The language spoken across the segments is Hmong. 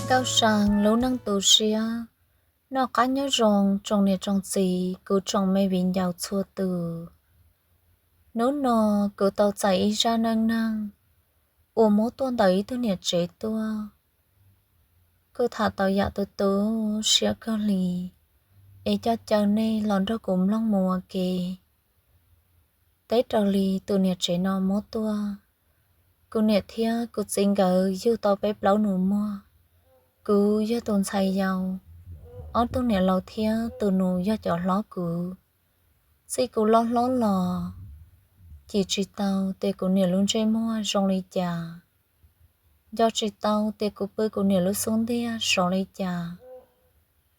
Nkauj See lub neej tu siab. Noj qab nyob zoo tsoom niam tsoom txiv, kuv tsoom me viv ncaus txhua tus. Hnub no kuv tau txais ib zaj neej neeg uas muab tuaj ntawm ib tug niam tsev tuaj. Kuj tham tau yam tu tu siab kawg li, es coj caw nej los nrog kuv mloog mus ua ke. Teb raws li tus niam tsev no muab tuaj, kuv niam thiab kuv txiv nkawd yug tau peb plaub nus muag. Kuv yog tus ntxhais yau, ob tug niam laus thiab tus nus yog cov hlob kuv. Txij kuv loj hlob los, cim tsis tau tias kuv niam lub ntsej muag zoo li cas, nco tsis tau tias kuv pw kuv niam lub xub ntiag sov li cas.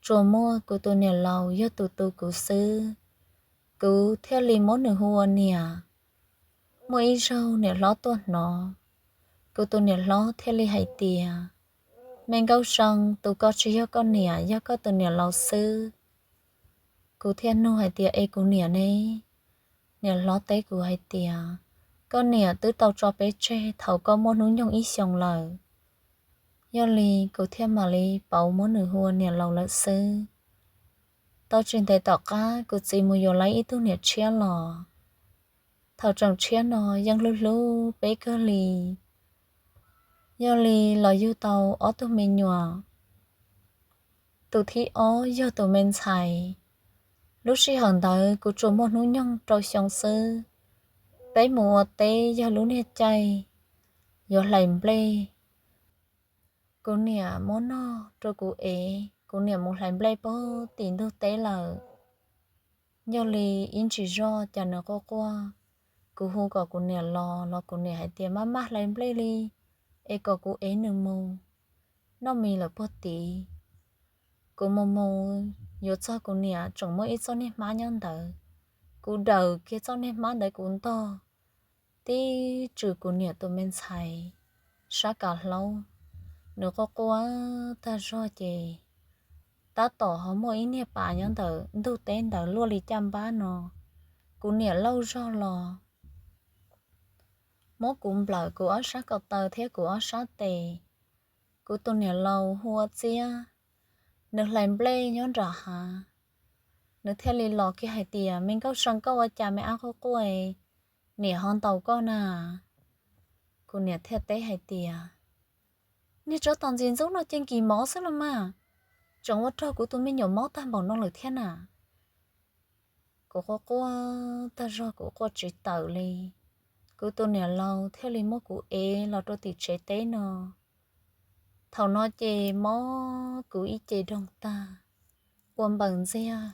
Tsuas muaj kuv tus niam laus yog tus tu kuv xwb, kuv thiaj li muab nws hu ua niam. Muaj ib zaug niam hlob tuaj hnov, kuv tus niam hlob thiaj li hais tias, Me Nkauj See, tus ko tsis yog koj niam, yog koj tus niam laus xwb. Kuv thiaj nug hais tias, Es kuv niam ne? Niam hlob teb kuv hais tias, Koj niam twb tau tso peb tseg thaum koj muaj hnub nyoog ib xyoos lawm. Yog li kuv thiaj mam li pauv muab nws hu ua niam laus lawm xwb. Tau tsis ntev tom qab kuv txiv mus yuav lawv ib tug niam tshiab los. Thaum tseem tshiab no yeej hlub hlub peb kawg li. Yog li los yug tau ob tug me nyuam. Tus thib ob yog tus me ntxhais. Lub sij hawm ntawd kuv tsuas muaj hnub nyoog rau xyoo xwb. Peb mus ua teb yog lub niag caij yuav hlais nplej. Kuv niam muab noj rau kuv ev, kuv niam mus hlais nplej pag tim ntug teb lawm. Yog li ib ntsis zoj cas nws quaj quaj, kuv hu kom kuv niam los los kuv niam hais tias, Maj maj hlais nplej li, es kom kuv ev nws mus, noj mis lawm puag tid. Kuv mus mus yuav txog kuv niam tseem muaj ib txoj niag hmab nyob ntawd. Kuv daws kiag txoj niag hmab ntawd kuv ntog tib tswm kuv niam tus me ntxhais sab kav hlaub, nws quaj quaj tag zog ces tab tom ho muaj ib niag pas nyob ntawm ntug teb ntawd luaj li caj npab no. Kuv niam lauj zog los muab kuv nplawm kuv ob sab ko taw thiab kuv ob sab tes. Kuv tus niam laus hu ua Txiab, nws hlais nplej nyob nram hav. Nws thiaj li los kiag hais tias, Me Nkauj See, koj ua cas me ab quaj quaj, niam ho ntaus koj na? Kuv niam thiaj teb hais tias, Niag tsov tom ntxim ntxub no ces nkis mov xwb los mas, tseem ua rau kuv tus me nyuam mob tag npaum no lawm thiab na. Kuv quaj quaj tag zog kuv quaj tsis tawm li. Kuv tus niam laus thiaj li muab kuv ev los rau tim tsev teb no. Thaum no ces mob kuv ib ce doog tag, ua npaws ntxiag.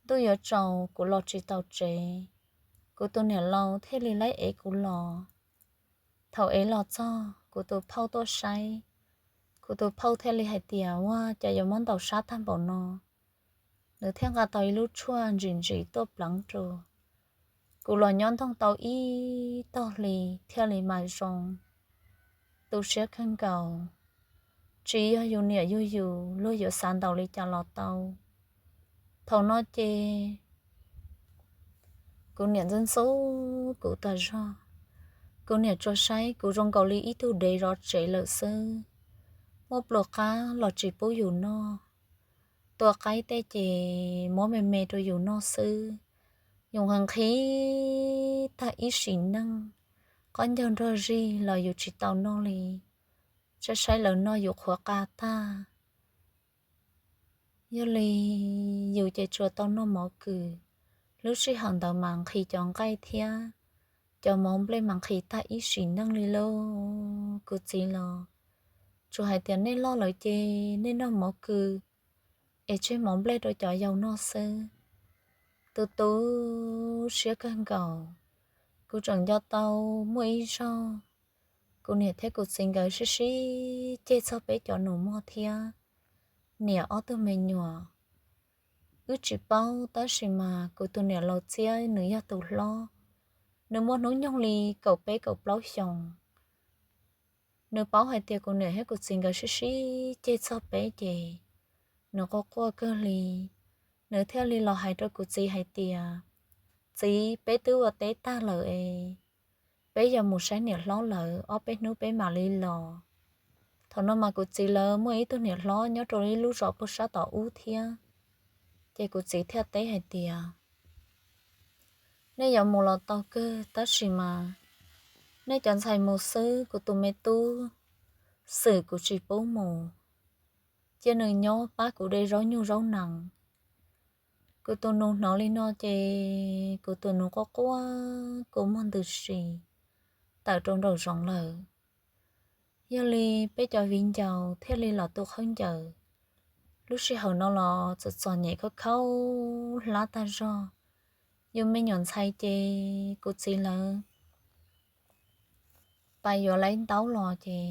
Ntuj yuav tsaus kuv los tsis tau tsev, kuv tus niam laus thiaj li laib ev kuv los. Thaum ev los txog kuv tus phauj tuaj saib, kuv tus phauj thiaj li hais tias, Ua cas yuav mob ntaus sab tag npaum no? Nws thiaj nqa tau ib lub tshuaj ntsim ntsim tuaj pleev rau. Kuv los nyob ntoog tau ib tog hli thiaj li mam zoo. Tu siab kawg nkaus, tsis yog yus niam yug yus luag yuav xav ntaus li cas los tau. Thaum no ces kuv niam ntxub ntxub kuv tag zog. Kuv niam tsuas saib kuv zoo nkaus li ib tug dev zov tsev lawm xwb. Muaj pluas qab los tsis pub yus noj, tua qaib tej ces muab me me rau yus noj xwb. Yus nqhis nqhis tag ib sim neej, qaub ncaug nrog zig los yus tsis tau noj li. Saib saib lawv noj yus qhuav qa tag. Yog li yus ces tsuas tau noj mov kws. Lub sij hawm ntawd mas nqhis cov nqaij thiab cov mov nplej mas nqhis tag ib sim neej li lauj. Kuv txiv los tsuas hais tias, Nej loj lawm ces nej noj mov kws es tseg mov nplej rau cov yau noj xwb. Tu tu siab kawg nkaus. Kuv tseem nco tau muaj ib zaug, kuv niam thiab kuv txiv nkawd sib sib ceg txog peb cov nus muag thiab niam ob tug me nyuam. Wb tsis paub tab sis mas kuv tus niam laus Txiab nws yog tus hlob, nws muaj hnub nyoog li kaum peb kaum plaub xyoos. Nws paub hais tias kuv niam thiab kuv txiv nkawd sib sib ceg txog peb ces nws quaj quaj kawg li. Nws thiaj li los hais rau kuv txiv hais tias, Txiv, peb twb ua teb tag lawm es peb yuav mus saib niam hlob lawv, ob peb hnub peb mam li los. Thaum no mas kuv txiv lawv muaj ib tug niam hlob nyob rau ib lub zos puag sab tom ub thiab. Ces kuv txiv thiaj teb hais tias, nej yuav mus los tau kawg tab sis mas nej cov ntxhais mus xwb, kuv tus me tub xwb kuv tsis pub mus. Cia nws nyob pab kuv de zaub nyuj zaub nees. Kuv tus nus hnov li no ces kuv tus nus quaj quaj kua muag ntws si tawm rau nraum zoov lawm. Yog li peb cov viv ncaus thiaj li los tu khaub ncaws. Lub sij hawm no los txom txom nyem khaub khaub hlab tag zog. Yus me nyuam ntxhais ces kuv txiv lawv pais yuav lawv ntaub los ces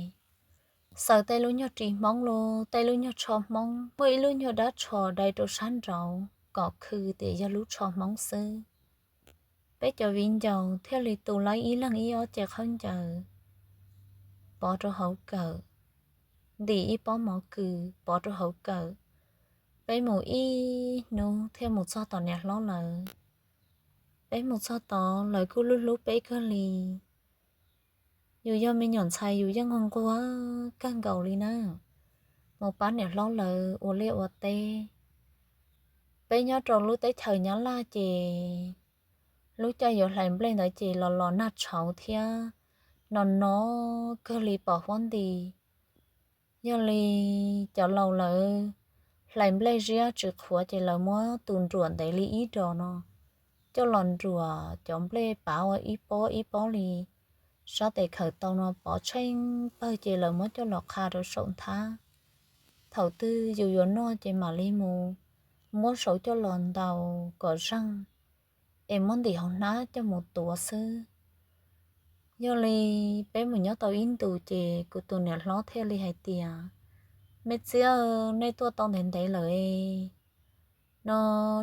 xaws tej lub nyuag ris hmoob los tej lub nyuag tsho hmoob, muaj ib lub nyuag dab tsho dai rau sab nraud kom khw tias yog lub tsho hmoob xwb. Peb cov viv ncaus thiaj li tu lawv ib leeg ib ob ce khaub ncaws pov rau hauv kawm, ntim ib pob mov kws pov rau hauv kawm. Peb mus ib hnub thiaj mus txog tom niam hlob lawv. Peb mus txog tod lawv kuj hlub hlub peb kawg li. Yus yog me nyuam ntxhais yus yeej nquag kawg nkaus li na, mus pab niam hlob lawv ua liaj ua teb. Peb nyob rau lub teb chaws Nyab Laj ces lub caij yuav hlais nplej ntawd ces los los nag tshauv thiab no no kawg li pom huab nti. Yog li cov laus lawv hlais nplej ziab tsis qhuav ces lawv muab tus nruam ntev li ib dos no coj los nruam cov nplej pav ua ib pob ib pob li. Sab tes khaws tau no pov tsheej pawg ces lawv muab coj los qha rau saum nthab. Thaum twg yus yuav noj ces mam li mus muab saum coj los ntaus kom zeeg es muab ntim hauv hnab coj mus tuav xwb. Yog li peb mus nyob tau ib ntus ces kuv tus niam hlob thiaj li hais tias, me txiv, nej tuaj tau ntev ntev lawm no,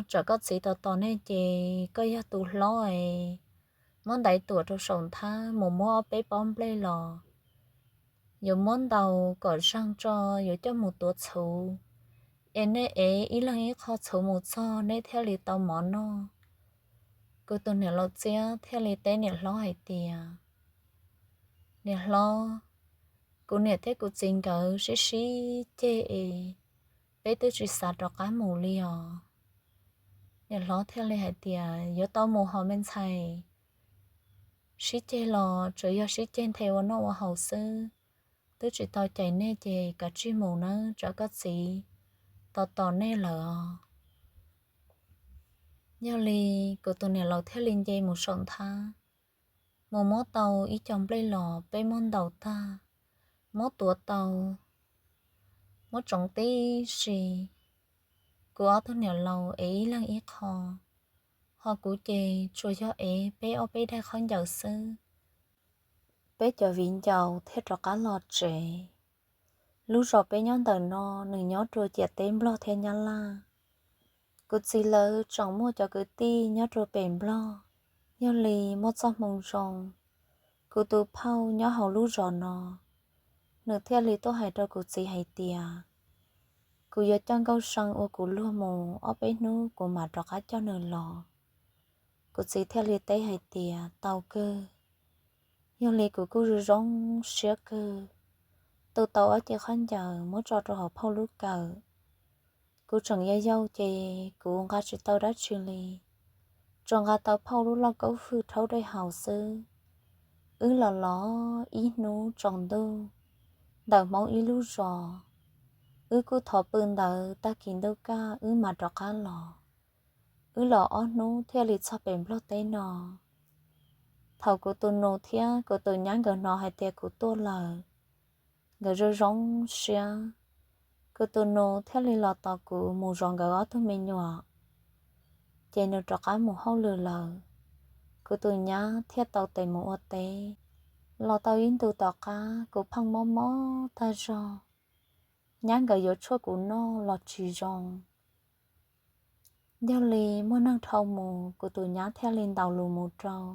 tsam koj txiv tos tos nej ces koj yog tus hlob es muab ntaiv tuam rau saum nthab mus muab ob peb pob nplej los yuav muab ntaus kom zeeg tso yuav coj mus tuav txhuv, es nej ev ib leeg ib qho txhuv mus txog nej thiaj li tau mov noj. Kuv tus niam laus txiab thiaj li teb niam hlob hais tias, niam hlob, kuv niam thiab kuv txiv nkawd sib sib ceg es peb twb tsis xav rov qab mus li os. Niam hlob thiaj li hais tias, yuav tau mus hos me ntxhais, sib ceg los tsuas yog sib ceg nthe ua noj ua haus xwb, twb tsis tau cais nej ces kav tsij mus nawb, tsam koj txiv tos tos nej lawm os. Yog li kuv tus niam laus thiaj li nce mus saum nthab, mus muab tau ib co nplej los peb muab ntaus tag, muab tuav tau, muab tsoov tib si. Kuv ob tug niam laus ev ib leeg ib qho, ho kuv ces tsuas yog ev peb ob peb daim khaub ncaws xwb. Peb cov viv ncaus thiaj rov qab los tsev. Lub zos peb nyob ntawm no nws nyob rua ciam teb Nplog thiab Nyab Laj. Kuv txiv lawv tseem muaj cov kwv tij nyob rua pem Nplog, yog li muaj txoj hmoo zoo, kuv tus phauj nyob hauv lub zos no, nws thiaj li tuaj hais rau kuv txiv hais tias, kuv yuav coj Nkauj See ua kuv luag mus ob peb hnub kuv mam rov qab coj nws los. Kuv txiv thiaj li teb hais tias, tau kawg. Yog li kuv kuj zoo zoo siab kawg, tu tau ob ce khaub ncaws muab tso rau hauv phauj lub kawm. Kuv tseem yau yau ces kuv nqa tsis tau dab tsi li, tsuas nqa tau phauj lub lauj kaub hwj rhaub dej haus xwb. Wb los los ib hnub tsaus ntuj ntawm Hmoob ib lub zos, wb kuj thov pw ntawd tag kis ntuj kaj wb mam rov qab los. Wb los ob hnub thiaj li txog pem Nplog teb no. Thaum kuv tus nus thiab kuv tus nyab nkawd hnov hais tias kuv tuaj lawm, nkawd zoo zoo siab. Kuv tus nus thiaj li los tos kuv mus zov nkawd ob tug me nyuam, ces nws rov qab mus hauj lwm lawm. Kuv tus nyab thiaj tau tes mus ua teb. Los tau ib ntus tom qab kuv pheej mob mob tag zog, nyab nkawd yuav tshuaj kuv noj los tsis zoo. Yog li muaj neeg dhau mus kuv tus nyab thiaj li ntaus lus mus rau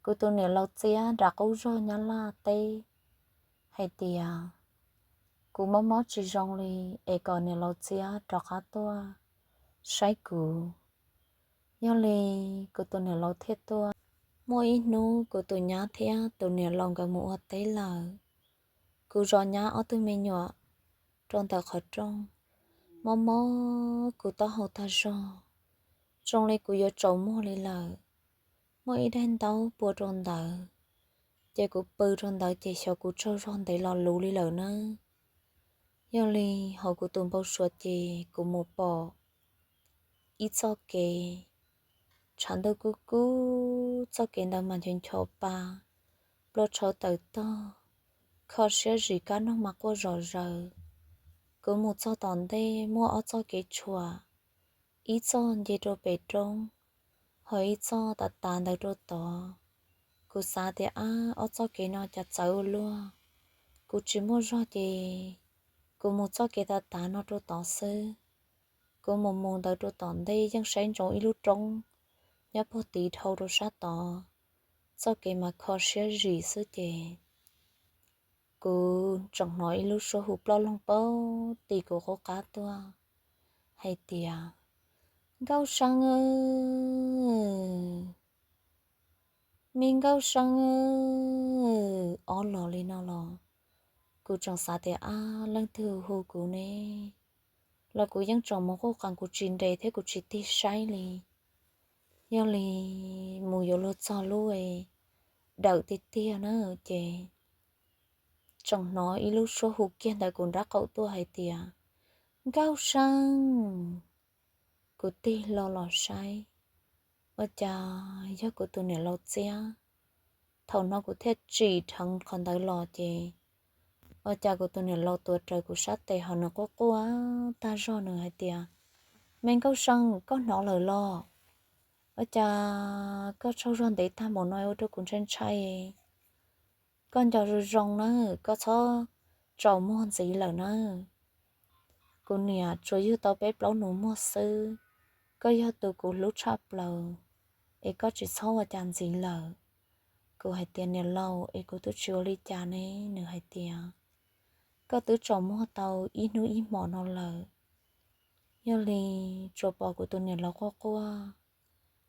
kuv tus niam laus txiab nram qub zog Nyab Laj teb hais tias, kuv mob mob tsis zoo li, es kom niam laus txiab rov qab tuaj saib kuv. Yog li kuv tus niam laus thiaj tuaj. Muaj ib hnub kuv tus nyab thiab tus niam laus nkawd mus ua teb lawm, kuv zov nyab ob tug me nyuam rau ntawm qhov rooj, mob mob kuv taub hau tag zog, zoo li kuv yuav tsaus muag li lawm. Muaj ib daim ntaub pua rau ntawd, ces kuv pw rau ntawd ces xyov kuv tsaug zog ntev los luv li lawm na. Yog li hauv kuv tus npau suav ces kuv mus pom ib txoj kev, tshav ntuj kub kub, txoj kev ntawd mas ncho ncho pa, nplooj tshauv tawm tog, kho siab zim, kab noog mas quaj zom zaws. Kuv mus txog tom ntej muaj ob txoj kev tshuam, ib txoj nce rau pem roob, ho ib txoj tav tav ntawd rau tod. Kuv xav tias ab, ob txoj kev no cas txawv ua luaj, kuv tsis muaj zog ces kuv mus txoj kev tav tav no rau tod xwb. Kuv mus mus ntawd rau tom ntej yeej saib ntsoov ib lub roob nyob puag tid dhau rau sab tod, txoj kev mas kho siab zim xwb ces kuv tseem hnov ib lub suab hu ploj loog puag tim kuv qub qab tuaj hais tias, Nkauj See, me Nkauj See, ob los li no los. Kuv tseem xav tias ab, leej twg hu kuv ne, los kuv yeej tseem mus quj qees, kuv tsis nres thiab kuv tsis tig saib li. Yog li mus yuav luag txog lub dawm tiag tiag na ces tseem hnov ib lub suab hu kiag ntawm kuv nraub qaum tuaj hais tias, Nkauj See. Kuv tig hlo los saib, ua cas yog kuv tus niam laus Txiab. Thaum no kuv thiaj tsim dheev qhov ntawd los ces ua cas kuv tus niam laus tuav rawv kuv sab tes ho nws quaj quaj tag zog, nws hais tias, Me Nkauj See, koj hnov lawm los? Ua cas koj tsaug zog ntev tag npaum no ua rau kuv ntshai ntshai. Koj nco zoo zoo na, koj txhob tsaus muag ntxiv lawm na. Kuv niam tsuas yug tau peb plaub nus muag xwb, koj yog tus kuv hlub tshaj plaws, es koj tsis txhob ua cas ntxiv lawm. Kuv hais tias, Niam laus, es kuv twb tsis ua li cas ne. Nws hais tias, Koj twb tsaus muag tau ib hnub ib hmos no lawm. Yog li tsuas pom kuv tus niam laus quaj quaj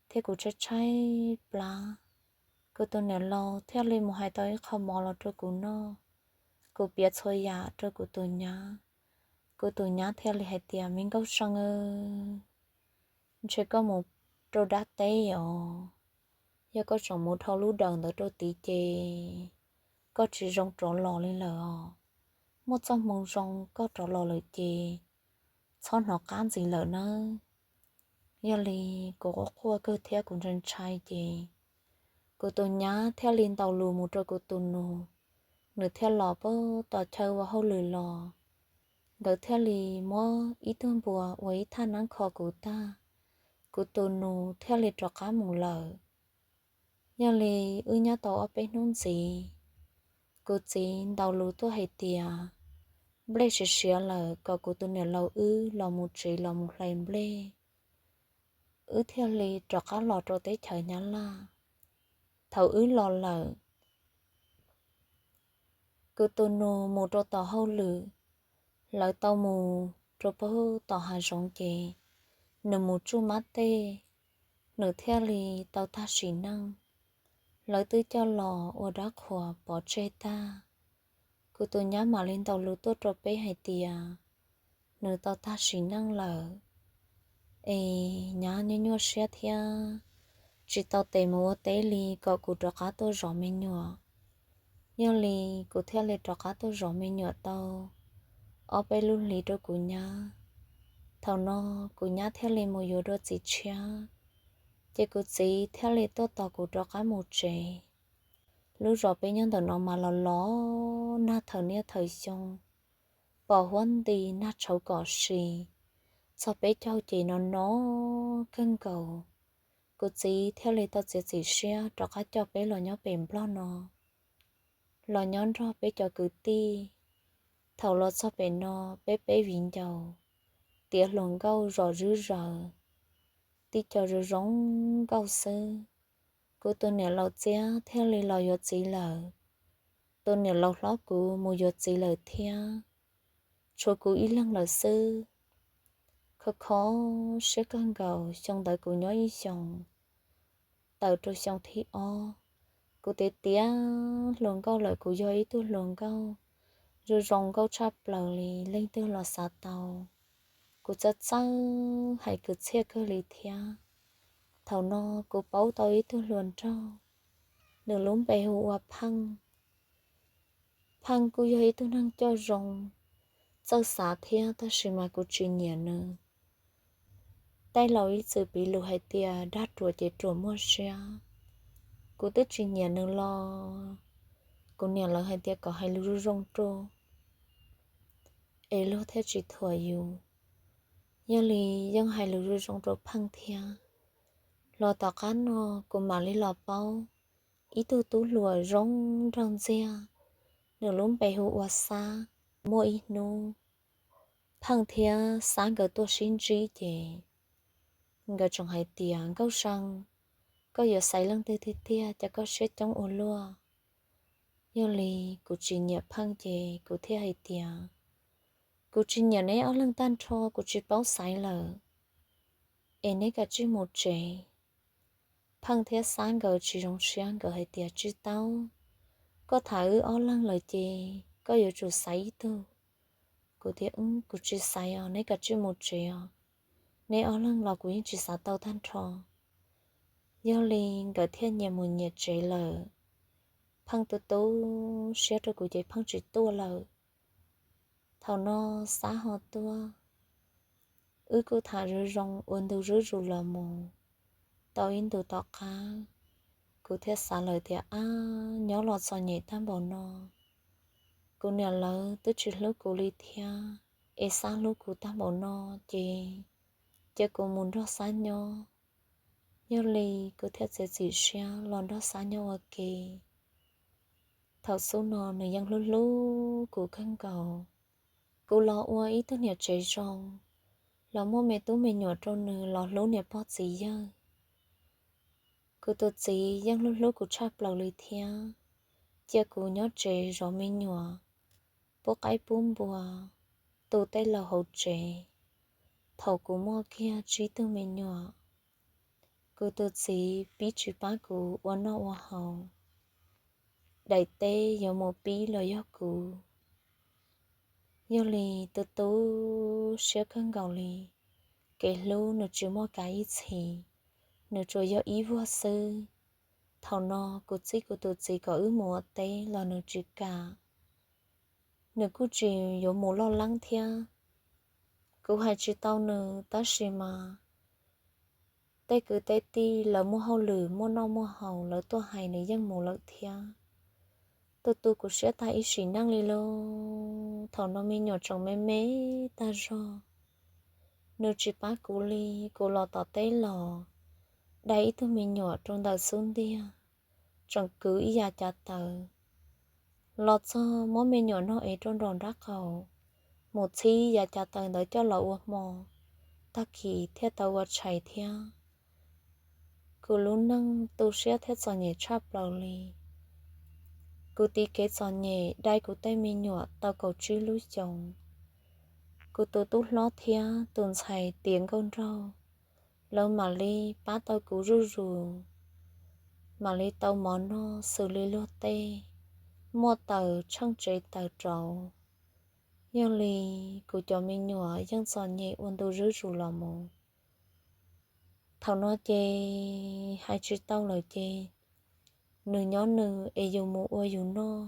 thiab kuv tshaib tshaib plab. Kuv tus niam laus thiaj li mus hais tau ib qho mov los rau kuv noj, kuv piav txhua yam rau kuv tus nyab. Kuv tus nyab thiaj li hais tias, Me Nkauj See, ntshe koj mus rau dab teb os. Yog koj tseem mus dhau lub dawm ntawd rau tid ces koj tsis zoo rov los li lawm os. Muaj txoj hmoo zoo koj rov los lawm ces txhob hnov qab ntxiv lawm nawb. Yog li kuv quaj quaj kawg thiab kuv ntshai ntshai ces kuv tus nyab thiaj li ntaus lus mus rau kuv tus nus, nws thiaj los pab tos chaw ua hauj lwm los. Nkawd thiaj li muab ib tug npua ua ib thaj neeb kho kuv tag, kuv tus nus thiaj li rov qab mus lawm. Yog li wb nyob tau ob peb hnub ntxiv, kuv txiv ntaus lus tuaj hais tias nplej siav siav lawm, kom kuv tus niam laus wb los mus tsev los mus hlais nplej. Wb thiaj li rov qab los rau teb chaws Nyab Laj. Thaum wb los lawm, kuv tus nus mus rau tom hauj lwm, lawv tau mus rau pag tom hav zoov ces nws mus tsuj mab tej, nws thiaj li tau tag sim neej. Lawv twb coj los ua dab qhuas pov tseg tag. Kuv tus nyab mam li ntaus lus tuaj rau peb hais tias nws tau tag sim neej lawm. Es nyab nyuaj nyuaj siab thiab tsis tau tes mus ua teb li, kom kuv rov qab tuaj zov me nyuam. Yog li kuv thiaj li rov qab tuaj zov me nyuam tau ob peb lub hlis rau kuv nyab. Thaum no kuv nyab thiaj li mus yuav dua txiv tshiab, ces kuv txiv thiaj li tuaj tos kuv rov qab mus tsev. Lub zos peb nyob ntawm no mas los los nag thawm niaj thawm xyoo, pom huab nti nag tshauv kom si. Txog peb caug ces no no kawg nkaus, kuv txiv thiaj li tau txiav txim siab rov qab coj peb los nyob pem Nplog no, los nyob nrog peb cov kwv tij. Thaum los txog pem no, peb peb viv ncaus tiav hluas nkauj zom zwb zaws, tib co zoo zoo nkauj xwb. Kuv tus niam laus Txiab thiaj li los yuav txiv lawm. Tus niam laus hlob kuv mus yuav txiv lawm thiab, tshuav kuv ib leeg lawm xwb. Khov kho siab kawg nkaus, xyoo ntawd kuv nyob ib xyoos tawm rau xyoo thib ob, kuv tiav tiav hluas nkauj lawm, kuv yog ib tug hluas nkauj zoo zoo nkauj tshaj plaws li, leej twg los xav tau. Kuv txawj txawj hais kwv txhiaj kawg li thiab. Thaum no kuv paub tau ib tug hluas nraug, nws lub npe hu ua Pheej. Pheej kuj yog ib tug neeg coj zoo, txawj xav thiab, tab sis mas kuv tsis nyiam nws. Tej laus ib txwm piv lus hais tias dag ruam ces ruam muaj siab. Kuv twb tsis nyiam nws los kuv niam lawv hais tias kom hais lus zoo zoo rau es luag thiaj tsis thuam yus. Yog li yeej hais lus zoo zoo rau Pheej thiab. Los tom qab no kuv mam li los paub ib tug tub hluas zoo nraug ntxiag, nws lub npe hu ua Xab. Muaj ib hnub Pheej thiab Xab nkawd tuaj sib ntsib ces nkawd tseem hais tias, Nkauj See, koj yuav xaiv leej twg tiag tiag, cas koj siab coob ua luaj? Yog li kuv tsis nyiam Pheej ces kuv thiaj hais tias, Kuv tsis nyiam neb ob leeg tag nrho, kuv tsis paub xaiv lawm, es neb kav tsij mus tsev. Pheej thiab Xab nkawd tsis zoo siab, nkawd hais tias, Tsis tau, koj tham wb ob leeg lawm ces koj yuav tsum xaiv ib tug. Kuv tias, Kuv tsis xaiv os, neb kav tsij mus tsev os, neb ob leeg los kuv yeej tsis xav tau tag nrho. Yog li nkawd thiaj nyias mus nyias tsev lawm. Pheej tu tu siab rau kuv ces Pheej tsis tuaj lawm. Thaum no Xab ho tuaj, wb kuj tham zoo zoo ua ntu zuj zus los mus. Tau ib ntus tom qab, kuv thiaj xav lawm tias, Ab, nyob los txom nyem tag npaum no, kuv niam lawv twb tsis hlub kuv li thiab, es Xab hlub kuv tag npaum no ces cia kuv mus nrog Xab nyob. Yog li kuv thiaj txiav txim siab los nrog Xab nyob ua ke. Thaum xub no nws yeej hlub hlub kuv kawg nkaus. Kuv los ua ib tug niam tsev zoo, los muaj me tub me nyuam rau nws los hlub niam pog txiv yawg. Kuv tus txiv yeej hlub hlub kuv tshaj plaws li thiab, cia kuv nyob tsev zov me nyuam, pub qaib pub npua, tu tej laug hauv tsev. Thaum kuv muaj kiag tsib tug me nyuam, kuv tus txiv pib tsis pab kuv ua noj ua haus, daim teb yuav mus pib los yog kuv. Yog li tu tu siab kawg nkaus li. Kev hlub nws tsis muaj kav ib txhis, nws tsuas yog ib vuag xwb. Thaum no kuv txib kuv tus txiv kom wb mus ua teb los nws tsis kam. Nws kuj tsis yuav mus loj leeb thiab. Kuv hais tsis tau nws, tab sis mas tej kwv tej tij lawv muaj hauj lwm muaj noj muaj haus, lawv tuaj hais nws yeej mus lawm thiab. Tu tu kuv siab tag ib sim neej li lauj. Thaum no me nyuam tseem me me tag zog, nws tsis pab kuv li. Kuv los tom teb los, dai ib tug me nyuam rau ntawm xub ntiag, tseem kwv ib yav cav taws. Los txog muab me nyuam nog ev rau nraum nraub qaum, mus txhib yav cav taws ntawd coj los ua hmo, tag kis thiaj tau ua tshais thiab. Kuv lub neej tu siab thiab txom nyem tshaj plaws li. Kuv tiv kev txom nyem dai kuv tej me nyuam tau kaum tsib lub xyoos. Kuv tus tub hlob thiab tus ntxhais tiav nkauj nraug, lawv mam li pab tau kuv zuj zus, mam li tau mov noj xws li luag tej, muaj taws tsheej tsev taws rauv. Yog li, kuv cov me nyuam yeej txom nyem ua ntu zuj zus los mus. Thaum no ces hais tsis tau lawm ces, nws nyob nws es yus mus ua yus noj.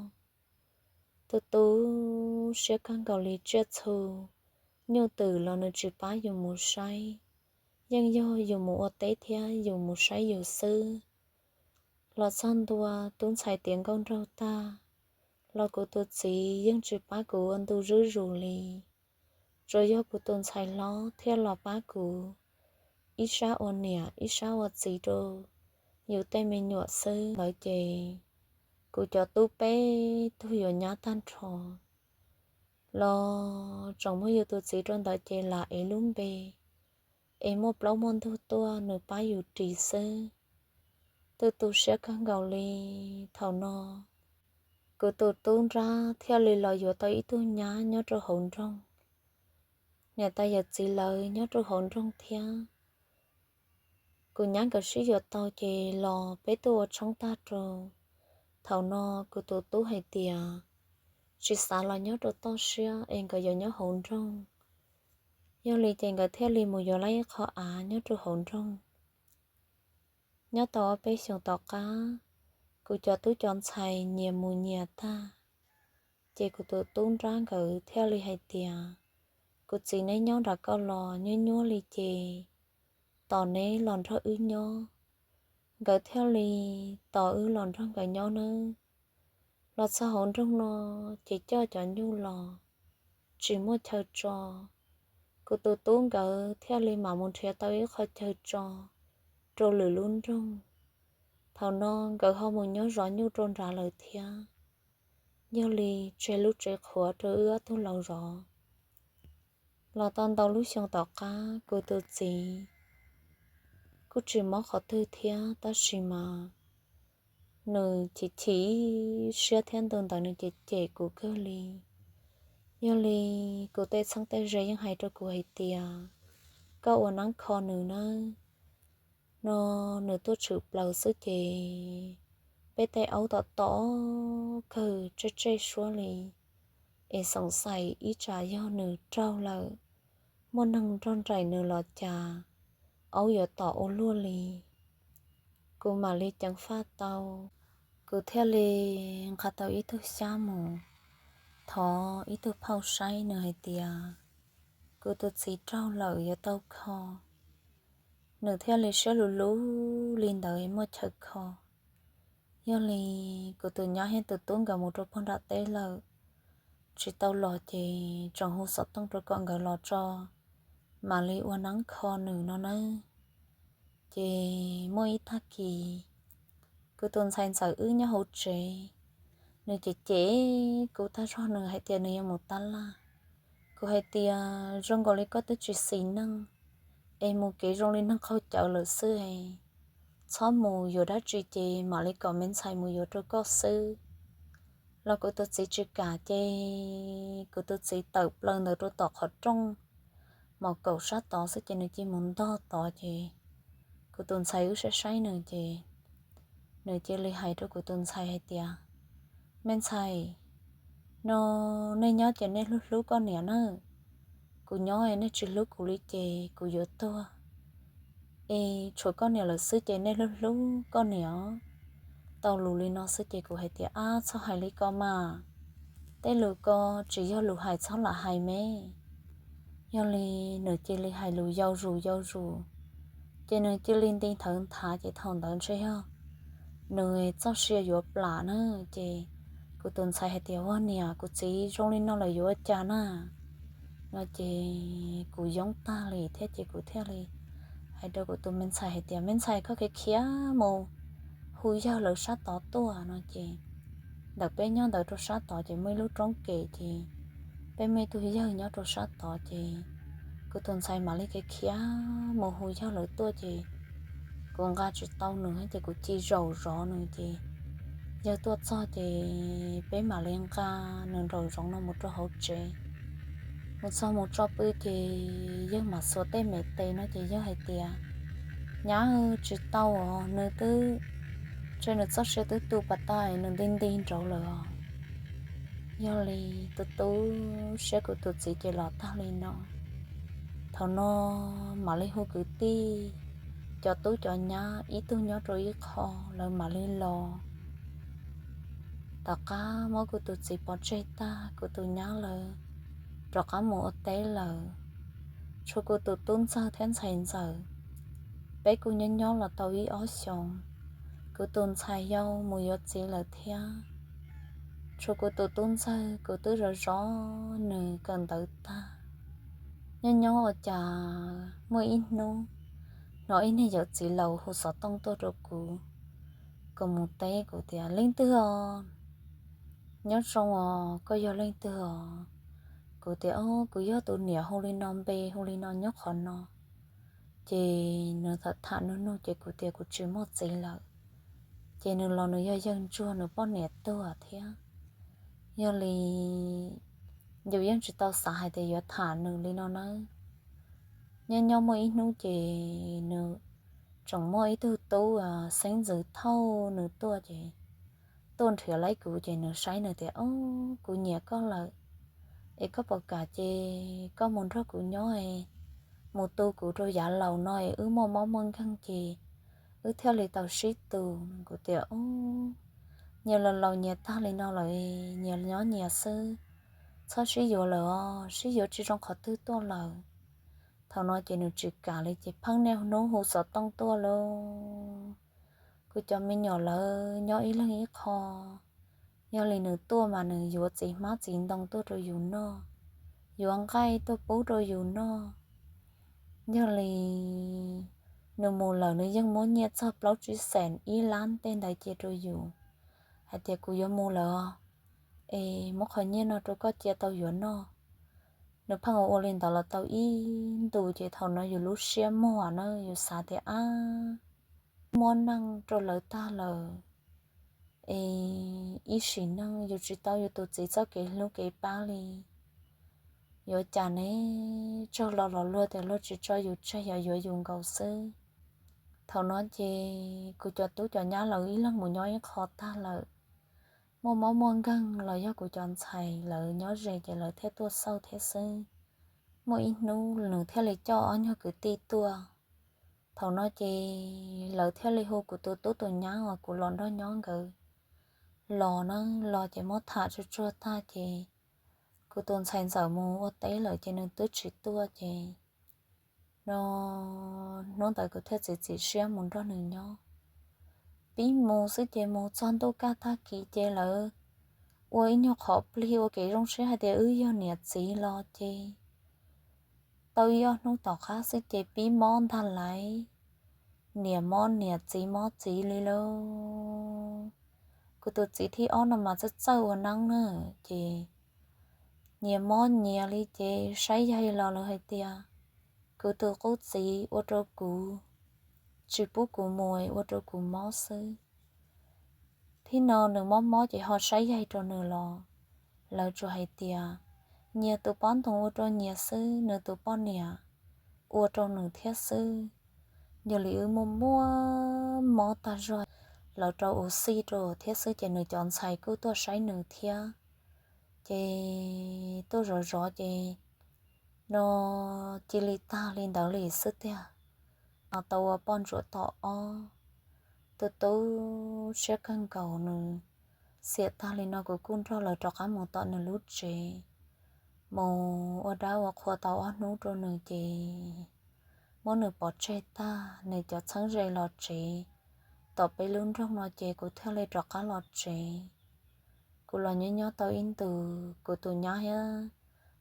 Tu tu siab kawg nkaus li, tsiaj txhu nyuj twm los nws tsis pab yus mus saib, yeej yog yus mus ua teb thiab yus mus saib yus xwb. Los txog ntua tub ntxhais tiav nkauj nraug tag, los kuv tus txiv yeej tsis pab kuv ua ntu zuj zus li. Tsuas yog kuv tus ntxhais hlob thiaj los pab kuv, ib sab ua niam ib sab ua txiv rau yus tej me nyuam xwb. Lawv ces kuv cov tub peb tug yuav nyab tag nrho, los tseem muaj yus tus txiv rau ntawd ces lam ev lub npe, es muaj plaub muaj ntug tuaj nws pab yus ris xwb. Tu tu siab kawg nkaus li. Thaum no kuv tus tub nrab thiaj li los yuav tau ib tug nyab nyob rau hauv nroog. Niam tais yawm txiv lawv nyob rau hauv nroog thiab. Kuv nyab nkawd sib yuav tau ces los peb tuaj ua tshoob tag rau. Thaum no kuv tus tub hais tias, tsis xav los nyob rau toj siab es nkawd yuav nyob hauv nroog. Yog li ces nkawd thiaj li mus yuav lawv ib qho av nyob rau hauv nroog. Nyob tau ob peb xyoos tom qab, kuv cov tub cov ntxhais nyias mus nyias tag, ces kuv tus tub nrab nkawd thiaj li hais tias, kuv txiv, neb nyob nram koj los nyuaj nyuaj li ces tos neb los nrog wb nyob. Nkawd thiaj li tos wb los nrog nkawd nyob nawb. Los txog hauv nroog no ces coj cov nyuj los tsis muaj chaw tso. Kuv tus tub nkawd thiaj li mam mus nrhiav tau ib qho chaw tso rau lwm lub nroog. Thaum no nkawd ho mus nyob zov nyuj rau nrad lawm thiab. Yog li tseg lub tsev qhuav rau wb ob tug laus zov. Los tau ntau lub xyoo tom qab, kuv tus txiv kuj tsis mob qhov twg thiab, tab sis mas nws chim chim siab thiab ntu ntawd nws cem cem kuv kawg li. Yog li kuv tej txheeb tej ze yeej hais rau kuv hais tias, koj ua neeb kho nws nawb. No nws tuaj tshwm plaws xwb ces peb tej aub tom tom kawg tsej tsej suab li, es xoom xaim ib tsam yog nws raug lawm, muaj neeg nrog nraim nws los cas aub yuav tom ua luaj li. Kuv mam li ceev faj tau, kuv thiaj li nqa tau ib tug xyab mus thov ib tug phauj saib, nws hais tias kuv tus txiv raug lawm yuav tau kho. Nws thiaj li siab luv luv li ntawd muaj chaw kho. Yog li kuv tus nyab thiab tus tub nkawd mus rau puag nram teb lawm, tsis tau los ces tseem hu xov tooj rau kom nkawd los tso, mam li ua neeb kho nws no nawb. Ces muaj ib tag kis, kuv tus ntxhais ntxawm wb nyob hauv tsev, nws cem cem kuv tag zog, nws hais tias nws yuav mus tab laj. Kuv hais tias zoo nkaus li koj twb tsis xis neej, es mus kev zoo li neeg qaug cawv lawm xwb es, txhob mus, yuav dab tsi ces mam li kom me ntxhais mus yuav rau koj xwb. Los kuv tus txiv tsis kam ces kuv tus txiv tawm plaws ntawd rau tom qhov rooj mos kaum sab tod xwb ces nws cia mus ntog tod ces kuv tus ntxhais wb saib saib nws ces nws cia li hais rau kuv tus ntxhais hais tias, me ntxhais, no nej nyob ces nej hlub hlub koj niam na. Kuv nyob nej tsis hlub kuv li ces kuv yuav tuag. Es tshuav koj niam lawm xwb ces nej hlub hlub koj niam. Tau lus li no xwb ces kuv hais tias, ab, txhob hais li ko mas, tej lus ko tsis yog lus hais, txhob lam hais me. Yog li nws cia li hais lus yau zus yau zus, ces nws cia li nti nthawv nthav ces thaum ntawd ntshe yog nws txoj sia yuav plam na. Ces kuv tus ntxhais hais tias, ua niam, kuv txiv zoo li no lawm yuav ua cas na? No ces kuv yoob tag li thiab ces kuv thiaj li hais rau kuv tus me ntxhais hais tias, me ntxhais, koj khiav khiav mus hu yawg lawv sab tod tuaj no ces ntawm peb nyob ntawd rau sab tod ces muaj ib lub roob kem ces peb muaj ib tug yawg nyob rau sab tod ces kuv tus ntxhais mam li khiav khiav mus hu yawg lawv tuaj ces kuv nqa tsis tau nws ces kuv cia zaum zov nws ces yawg tuaj txog ces peb mam li nqa nws nraum zoov no mus rau hauv tsev. Mus txog mus tso pw ces yawg mam xuas tej me tes no ces yawg hais tias, nyab, tsis tau os, nws twb, ntshe nws txoj sia twb tu pas tas, nws nti nti nraud lawm os. Yog li tu tu siab kuv tus txiv ces los tag li no. Thaum no mam li hu kwv tij, cov tub cov nyab ib tug nyob rau ib qho, lawv mam li los. Tom qab muab kuv tus txiv pov tseg tag, kuv tus nyab lawv rov qab mus ua teb lawm. Tshuav kuv tus tub ntxawg thiab ntxhais ntxawm, peb kuj nyob nyob los tau ib ob xyoos. Kuv tus ntxhais yau mus yuav txiv lawm thiab. Tshuav kuv tus tub ntxawg, kuv twb zov zov nws kawm ntawv tag, nyob nyob ua cas muaj ib hnub hnov ib niag yawm txiv laus hu xov tooj tuaj rau kuv, kom mus teb. Kuv tias, leej twg os? Nyob zoo os, koj yog leej twg os? Kuv tias, o, kuv yog tus niam hu li no npe, hu li no nyob qhov no. Ces nws tham tham nug nug ces kuv tias kuv tsis muaj txiv lawm. Ces nws los nws yog yawg ntsuag, nws poj niam tuag thiab. Yog li yus yeej tsis tau xav hais tias yuav tham nws li no nawb. Nyob nyob muaj ib hnub ces nws tseem muaj ib tug tub xeeb ntxwv thauj nws tuaj ces tuaj nrhiav laib kuv ces nws saib nws tias, Ob, kuv nyiam koj lawm, es koj puas kam ces koj mus nrog kuv nyob, mus tu kuv rau yav laus no es wb muaj mob muaj nkeeg ces wb thiaj li tau sib tu. Kuv tias, Ob, nyias los laus nyias tag li no lawm, nyias nyob nyias xwb, txhob sib yuav lawm os, sib yuav tsis zoo qhov twg tuaj lawm. Thaum no ces nws tsis kam li ces pheej niaj hnub hu xov tooj tuaj lauj. Kuv cov me nyuam lawv nyob ib leeg ib qho, yog li nws tuaj mas nws yuav txiv hmab txiv ntoo tuaj rau yus noj, yuav nqaij tuaj pub rau yus noj. Yog li nws mus lawm nws yeej muab nyiaj txog plaub tsib xees ib lab tej ntawd cia rau yus, hais tias, Kuv yuav mus lawm os, es muab qhov nyiaj no rau koj cia tau yuav noj. Nws pheej ua ua li ntawd los tau ib ntus ces thaum no yus lub siab muag na, yus xav tias, Ab, muab neej rau lawv tag lawm es ib sim neej yus tsis tau yus tus txiv txoj kev hlub kev pab li. Yuav cas ne, tsaug los los luag tias luag tsis tso yus tseg, yog yuav yus nkaus xwb. Thaum no ces kuv cov tub cov nyab lawv ib leeg mus nyob ib qho tag lawm. Muaj mob muaj nkeeg los yog kuv cov ntxhais lawv nyob ze ces lawv thiaj tuaj xauj thiab xwb. Muaj ib hnub nws thiaj li coj ob nyuag kwv tij tuaj. Thaum no ces lawv thiaj li hu kuv tus tub tus nyab uas kuv los nrog nyob nkawd los na, los ces muab tham tsuag tsuag tag ces kuv tus ntxhais ntxawm mus ua teb lawm ces nws twb tsis tuaj ces no, hnub ntawd kuv thiaj txiav txim siab mus nrog nws nyob. Pib mus xwb ces mus txog ntuj kaj tag kis ces lawv ua ib nyuag qhov plig ua kev zoo siab hais tias wb yog niam txiv los ces tau ib ob hnub tom qab xwb ces pib mob ntag lauj. Niam mob niam txiv mob txiv li lauj. Kuv tus txiv thib ob no mas txawj txawj ua neeb na, ces nyias mob nyias li ces saib yaig los lawv hais tias kuv tus qub txiv ua rau kuv, tsis pub kuv mus ua rau kuv mob xwb. Thib no nws mob mob ces ho saib yaig rau nws los lawv tsuas hais tias nyias tus pob ntoos ua rau nyias xwb, nws tus poj niam ua rau nws thiab xwb. Yog li wb muaj muaj mob tag zog, lawv rau ua xij rau thiab xwb ces nws cov ntxhais kuj tuaj saib nws thiab. Ces tuaj zov zov ces no cia li tag li ntawd li xwb tiag. No tau ua poj ntsuam tom ob, tu tu siab kawg nkaus nws xiam tag li no kuv kuj nrog lawv rov qab mus tom nws lub tsev, mus ua dab ua qhua tau ob hnub rau nws ces muab nws pov tseg tag, nws cov txheeb ze los tsev tom peb lub nroog no ces kuv thiaj li rov qab los tsev. Kuv los nyob nyob tau ib ntus kuv tus nyab thiab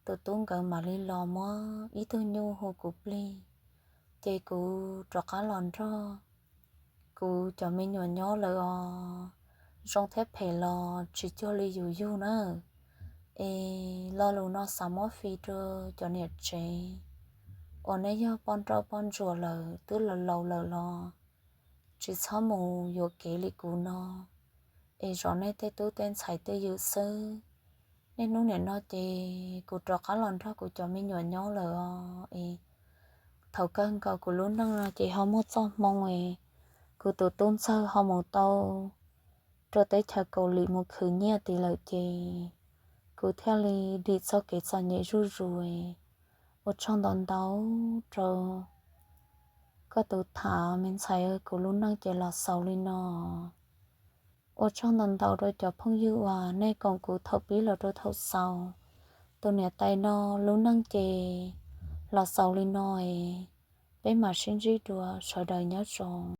tus tub nkawd mam li los muab ib tug nyuj hu kuv plig, ces kuv rov qab los nrog kuv cov me nyuam nyob lawm os. Zoo thiab phem los tsis cuag li yus yug na. Es lo lus no xav muab fij rau cov niam tsev uas nej yog poj nrauj poj ntsuam lawm twb laus laus lawm los tsis txhob mus yuam kev li kuv no, es zov nej tej tub tej ntxhais twj ywm xwb. Niaj hnub nim no ces kuv rov qab los nrog kuv cov me nyuam nyob lawm os. Es thaum kawg nkaus kuv lub neej no ces ho muaj txoj hmoo es kuv tus tub ntxawg ho mus tau rau teb chaws Kaus Lim mus khwv nyiaj tid lawm ces kuv thiaj li dim txoj kev txom nyem zuj zus. Ua tsaug ntau ntau rau koj tus tham me ntxhais, kuv lub neej ces los xaus li no. Ua tsaug ntau ntau rau cov phooj ywg uas nej koom kuv thaum pib los rau thaum xaus. Tus niam tais no lub neej ces los xaus li no es peb mam sib ntsib dua, sawv daws nyob zoo.